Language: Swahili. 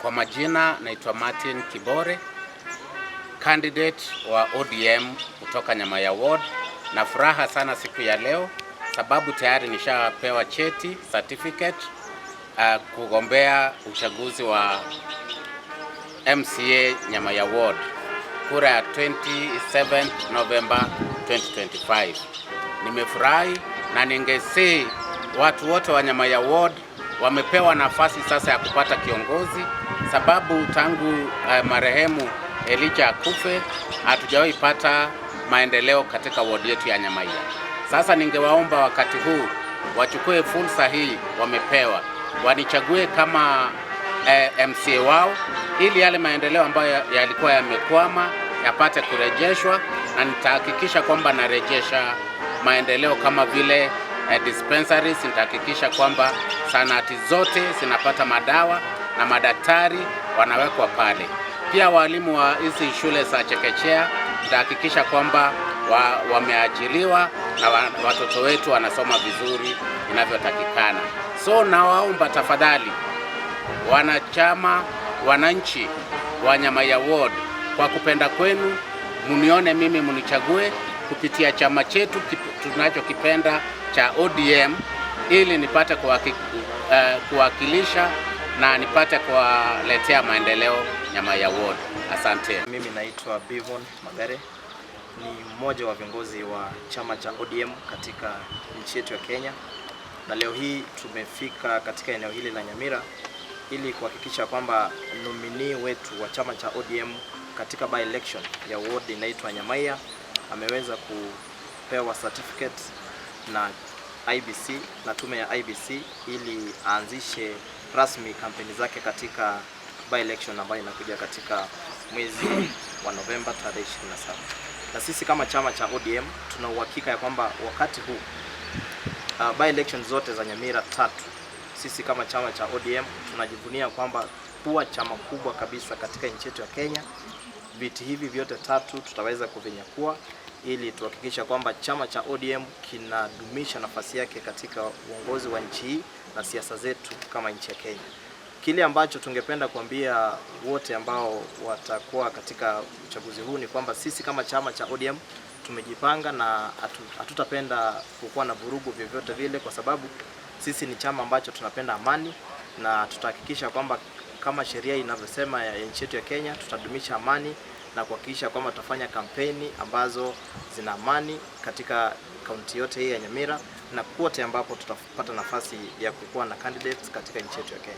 Kwa majina naitwa Martin Kibore, candidate wa ODM kutoka Nyamaiya Ward, na furaha sana siku ya leo sababu tayari nishapewa cheti certificate kugombea uchaguzi wa MCA Nyamaiya Ward, kura ya 27 November 2025. Nimefurahi na ningesihi watu wote wa Nyamaiya Ward wamepewa nafasi sasa ya kupata kiongozi, sababu tangu marehemu Elijah akufe hatujawahi pata maendeleo katika ward yetu ya Nyamaiya. Sasa ningewaomba wakati huu wachukue fursa hii wamepewa, wanichague kama MCA wao ili yale maendeleo ambayo yalikuwa yamekwama yapate kurejeshwa, na nitahakikisha kwamba narejesha maendeleo kama vile dispensaries. Nitahakikisha kwamba zahanati zote zinapata madawa na madaktari wanawekwa pale. Pia walimu wa hizi shule za chekechea nitahakikisha kwamba wameajiriwa na watoto wetu wanasoma vizuri inavyotakikana. So nawaomba tafadhali, wanachama, wananchi wa Nyamaiya Ward, kwa kupenda kwenu munione mimi, munichague kupitia chama chetu tunachokipenda cha ODM ili nipate kuwakilisha na nipate kuwaletea maendeleo Nyamaiya Ward. Asante. Mimi naitwa Bivon Magare, ni mmoja wa viongozi wa chama cha ODM katika nchi yetu ya Kenya, na leo hii tumefika katika eneo hili la Nyamira ili kuhakikisha kwamba nominee wetu wa chama cha ODM katika by election ya ward inaitwa Nyamaiya ameweza kupewa certificate na IEBC na tume ya IEBC ili aanzishe rasmi kampeni zake katika by election ambayo inakuja katika mwezi wa Novemba tarehe 27. Na sisi kama chama cha ODM tuna uhakika ya kwamba wakati huu by election zote za Nyamira tatu, sisi kama chama cha ODM tunajivunia kwamba kuwa chama kubwa kabisa katika nchi yetu ya Kenya. Viti hivi vyote tatu tutaweza kuvinyakua ili tuhakikisha kwamba chama cha ODM kinadumisha nafasi yake katika uongozi wa nchi hii na siasa zetu kama nchi ya Kenya. Kile ambacho tungependa kuambia wote ambao watakuwa katika uchaguzi huu ni kwamba sisi kama chama cha ODM tumejipanga na hatutapenda kukuwa na vurugu vyovyote vile, kwa sababu sisi ni chama ambacho tunapenda amani na tutahakikisha kwamba kama sheria inavyosema ya nchi yetu ya Kenya, tutadumisha amani na kuhakikisha kwamba tutafanya kampeni ambazo zina amani katika kaunti yote hii ya Nyamira na kote ambapo tutapata nafasi ya kukuwa na candidates katika nchi yetu ya Kenya.